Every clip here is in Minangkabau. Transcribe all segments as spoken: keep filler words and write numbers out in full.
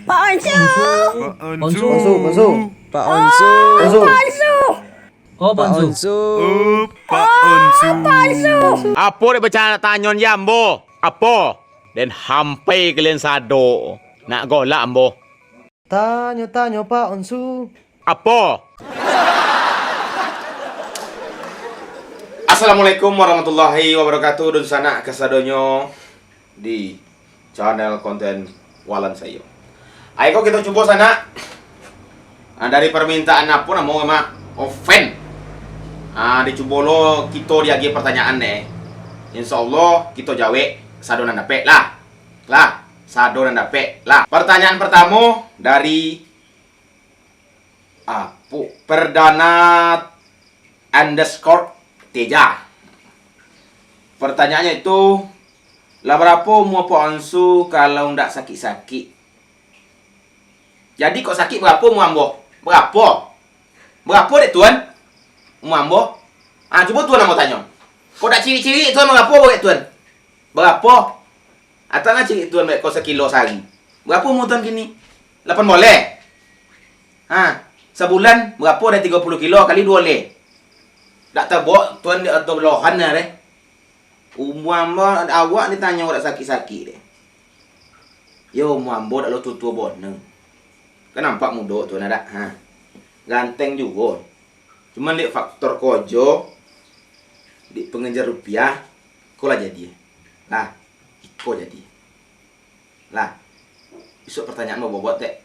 Pak Onsu. Pak Onsu. Pak Onsu. Pak Onsu. Pak Onsu. Oh, Pak Onsu. Pak Onsu. Oh, Pak Onsu. Apo dek bacandak tanyo ni, ambo? Apo? Den hampai kalian sado. Nak golak ambo. Tanyo-tanyo Pak Onsu. Apo? Assalamualaikum warahmatullahi wabarakatuh. Dunsanak kasadonyo di channel konten Walan Sayo. Aiko kito cubo sanak. Ah, dari permintaan apo namo mak oven. Ah, dicubo lo kito diagiah pertanyaan deh. Insya Allah kito jawek sado nan dapek lah. Lah, sado nan dapek lah. Pertanyaan pertamo dari apo? Perdana underscore Teja. Pertanyaannyo itu, lah barapo umua Pak Onsu kalau ndak sakik-sakik? Jadi kok sakik barapo umua ambo? Barapo? Barapo dek Tuan? Umua ambo? Ah, cubo Tuan ambo tanyo. Kok dak cirik-cirik Tuan barapo dek Tuan? Barapo? Atau lah cirik Tuan baik ko sakilo sahari. Barapo umua Tuan kini? Lapan boleh? Ha, sabulan barapo dari tigo puluh kilo kali duo leh? Dak tabok Tuan di atau lohan deh. Umua ambo awak ditanyo dak sakik-sakik deh. Yo, umua ambo dak lo tuo-tuo boneh. Kan nampak mudo Tuan dak? Ha. Ganteng juo. Cuman dek faktor kojo, dek pengejar rupiah, ko lah jadi. Lah, iko jadi. Lah, isuak pertanyaan bobot tek.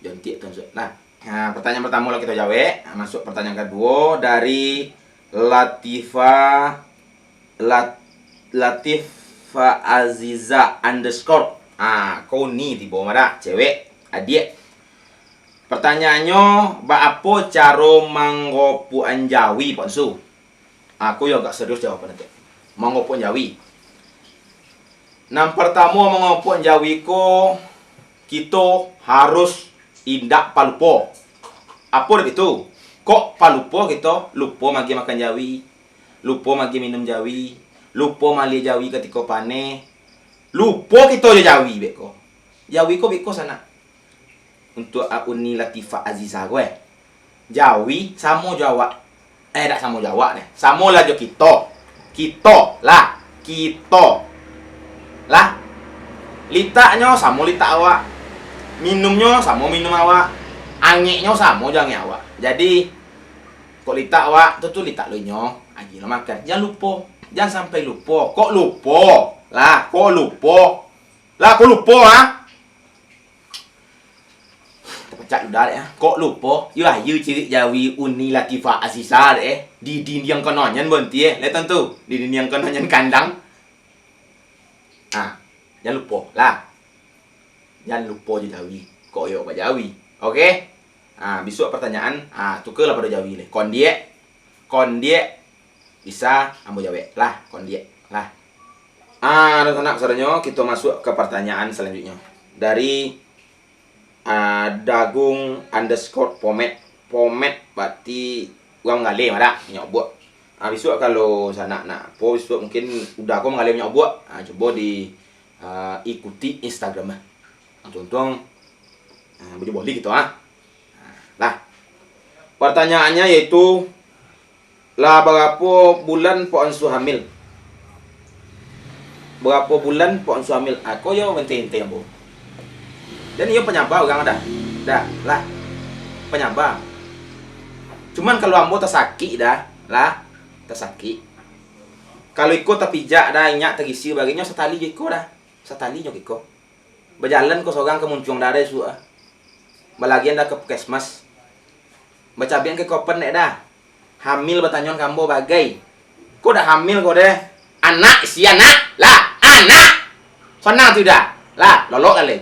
Jontiak tu isuak. Lah, nah, pertanyaan pertamo lah kito jawek. Nah, masuak pertanyaan kaduo dari Latifa, Lat-, Latifa Aziza underscore. Ah, ko ni tibo mah dak, cewek, adiak. Pertanyaannyo, baapo caro manggopuan jawi, Pak Su? Aku yo agak serius jawaban nanti. Manggopuan jawi. Nan partamo, manggopuan jawi ko, kito harus indak palupo. Apo dek itu? Kok palupo kito? Lupo magiah makan jawi, lupo magiah minum jawi, lupo maliah jawi katiko paneh, lupo kito jo jawi beko. Jawi ko beko sanak. Untuak Uni Latifah Aziza ko, eh. Jawi samo jo awak. Eh, dak samo jo awak, deh. Samo lah jo kito. Kito, lah. Kito. Lah. Litaknyo samo litak awak. Minumnyo samo minum awak. Angeknyo samo jo angek awak. Jadi, kok litak awak, tu, tu litak lo inyo. Agiah lo makan. Jan lupo. Jan sampai lupo. Kok lupo? Lah, kok lupo? Lah, kok lupo, ha? Tapacak ludah dek, ah. Kok lupo? Yo, ayo cirik jawi Uni Latifah Aziza dek, eh. Di dinding kananyo bonti, eh. Liek tantu. Di dinding kananyo kandang. Ah, jan lupo lah. Jan lupo jo jawi. Kok yo bajawi. Oke? Ah, bisuak pertanyaan, ah, tukarlah pado jawi leh. Kondiak. Kondiak bisa ambo jawek. Lah, kondiak. Lah. Ah, dunsanak kasadonyo, kito masuak ka partanyaan salanjuiknyo. Dari, ah, Dagung underscore Pomet. Pomet berarti urang manggaleh, madak, minyak buak. Ah, bisuak kalau sanak nak apo, bisuak mungkin udah ko manggaleh minyak buak. Ah, cubo di, ah, ikuti Instagram lah. Untuang-untuang, ah, baju boli kito, ah. Lah. Pertanyaannyo yaitu, lah barapo bulan Pok Ansu hamil? Barapo bulan Pok Ansu hamil? Ah, ko yo enteh-enteh ambo. Dan iyo panyaba urang dah. Dah, lah. Panyaba. Cuman kalau ambo tasakik dah, lah. Tasakik. Kalau iko tapijak dah, inyak tagisia baginyo satali jo iko dah. Satali nyo iko. Bajalan ko sorang ka muncuang darah isuak ah. Balagian dah ka puskesmas. Bacabiak ka kopen dek dah. Hamil batanyoan ka ambo bagai. Ko dak hamil ko deh. Anak sia nak. Lah, anak. Sonang tu dah. Lah, lolok kali.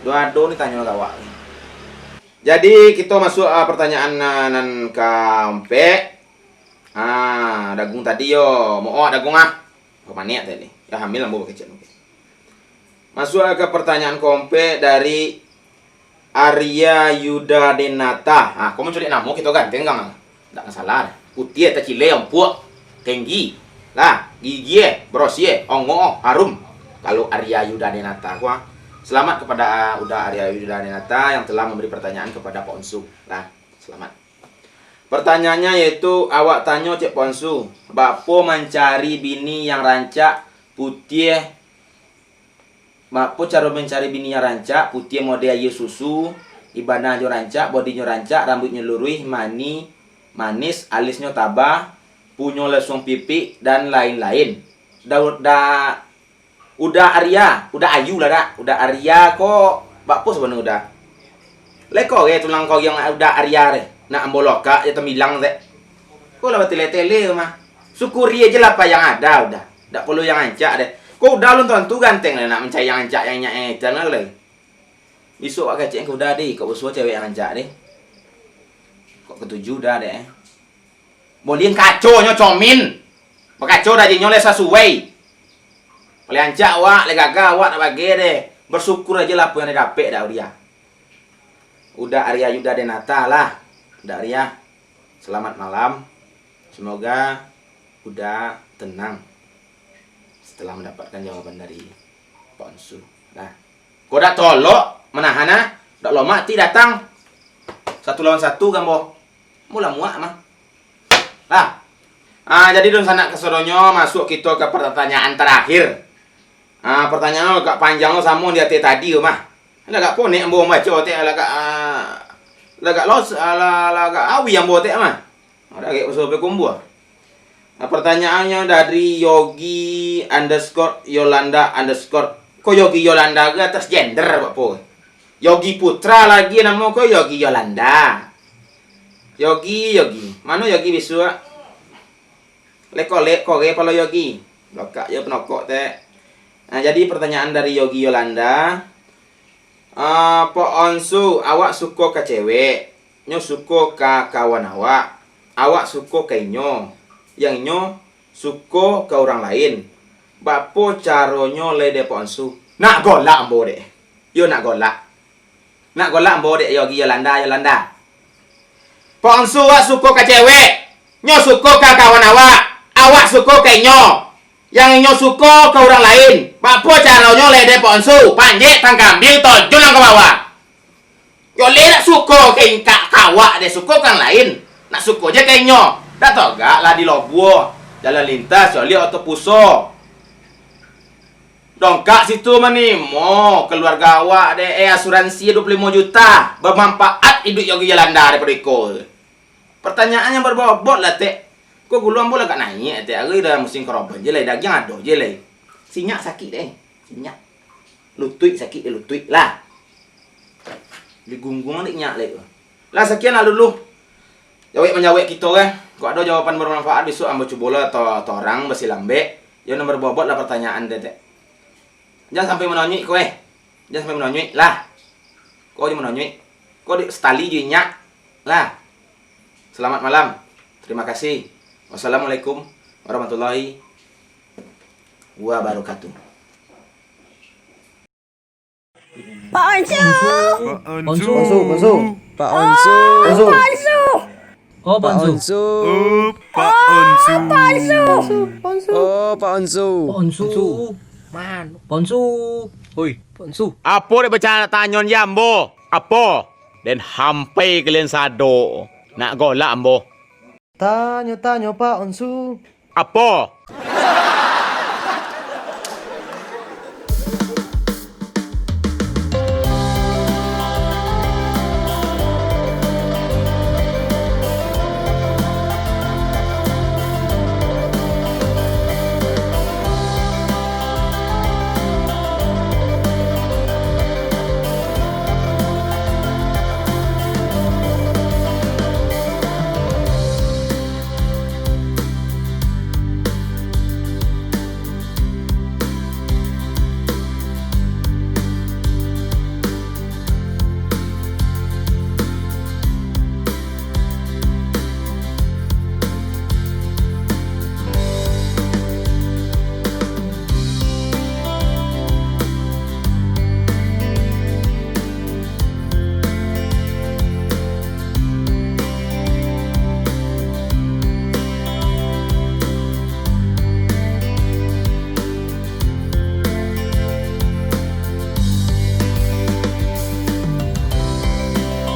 Duo ado ni tanyo ka awak ni. Jadi, kito masuak, ah, pertanyaan, ah, nan kaampek. Ah, Dagung tadi yo, mook Dagung ah. Pamanek tadi. Yo hamil ambo bakecek mungkin. Masuak ka pertanyaan kaampek dari Arya Yuda Denata. Ah, ko mancaliak namo kito ganteng kan? Ndak masalah. Putiah, tacilek, ompuak, tenggi. Lah, gigie, brosieh, ongok, harum. Kalau Arya Yuda Denata, wah. Selamat kepada Uda Arya Yuda Denata yang telah memberi pertanyaan kepada Pak Onsu. Lah, selamat. Pertanyaannya yaitu, awak tanyo cek Pak Onsu, bapo mancari bini yang rancak, putiah, bapo caro mancari bini yang rancak, putiah model aia susu, ibadah jo rancak, bodinyo rancak, rambuiknyo luruih, mani, manis, alisnyo taba, punyo lesuang pipik, dan lain-lain. Da, da, Uda Arya, Uda Ayu lah dak. Uda Arya ko, bakpo sabana Uda. Leko ge tulang koriang Uda Arya deh. Nak ambo lokak je tembilang dek. Ko lah batele-tele mah. Syukuri aja lah apa yang ada Uda. Dak perlu yang ancak deh. Ko Uda alun tantu ganteng lah nak mencari yang ancak yang nyak etan lah lai. Bisuak wak kecek ke Uda deh, kok basuo cewek yang ancak deh. Kok ketuju Uda deh. Bolian kaconyo comin. Bakaco dajinyo lai sasuai. Paliang ancak awak, lai gagah awak nak bagai deh. Bersyukur aja lah apo yang didapek dak Uda. Uda Arya Yuda Denata lah. Uda Arya. Selamat malam. Semoga Uda tenang setelah mendapatkan jawaban dari Pak Onsu. Nah, kok dak tolok menahan ah. Dak lomak ti datang. Satu lawan satu kan boh. Mula muak mah. Lah. Ah, jadi dunsanak kasadonyo, masuak kito ka pertanyaan terakhir. Ah, pertanyaan agak panjang lo samo di ateh tadi tu mah. Lagak ponek ambo mambaco tek, lagak, ah, lagak los, ah, la-, lagak awi ambo tek mah. Ada agak usaha bekumbua. Ah, pertanyaannyo dari Yogi underscore Yolanda underscore. Ko Yogi Yolanda ke atas gender, bakpo? Yogi Putra lagi namo ko Yogi Yolanda. Yogi, Yogi. Mano Yogi bisuak? Leko-leko ge palo Yogi. Blokak je penokok tek. Nah, jadi pertanyaan dari Yogi Yolanda. Ah, Pak Onsu, awak suko ka cewek, nyo suko ka kawan awak, awak suko ka inyo, yang inyo suko ka urang lain. Bapo caronyo lai dek Pak Onsu? Nak golak ambo dek. Yo nak golak. Nak golak ambo dek Yogi Yolanda, Yolanda. Pak Onsu, awak suko ka cewek, nyo suko ka kawan awak, awak suko ka inyo, yang inyo suko ka urang lain. Bapo caronyo lai dek Pak Onsu? Panjek tang kambil, tojun nan ka bawah. Yo lai nak suko ka ingkak ka awak dek, suko ka urang lain. Nak suko je ka inyo. Dak togak lah di lobuah, jalan lintas, yo liak oto puso. Dongkak situ manimo keluarga awak dek, eh, asuransi dua puluh limo juta. Bermanfaat iduik Yogi Yolanda daripado iko. Pertanyaan yang berbobot lah, tek. Ko gulo ambo lagak naiak, tek. Ari dah musim korban je lai, dagiang ado je lai. Sinyak sakik dek, eh. Sinyak. Lutuik sakik dek, lutuik lah. Digungguang dek nyak lai tu. Lah, sakian lah dulu. Jawek manjawek kito kan. Kok ado jawaban bermanfaat, bisuak ambo cubo lah to-, torang basilambek. Yo nan berbobot lah pertanyaan teh, tek. Jan sampai manonyuik ko, eh. Jan sampai manonyuik lah. Ko je manonyuik. Ko di setali je inyak lah. Selamat malam. Terima kasih. Wassalamualaikum warahmatullahi wabarakatuh. Pak Onsu. Pak Onsu. Onsu, Onsu. Pak Onsu. Oh, Pak Onsu. Onsu. Oh, Pak Onsu. Oh, Pak Onsu. Oh, Pak Onsu. Oh, Pak Onsu. Pak Onsu. Onsu. Man. Pak Onsu. Oi, Pak Onsu. Apo dek bacandak tanyo ni ambo? Apo? Den hampai kalian sado. Nak golak ambo. Tanyo-tanyo Pak Onsu. Apo?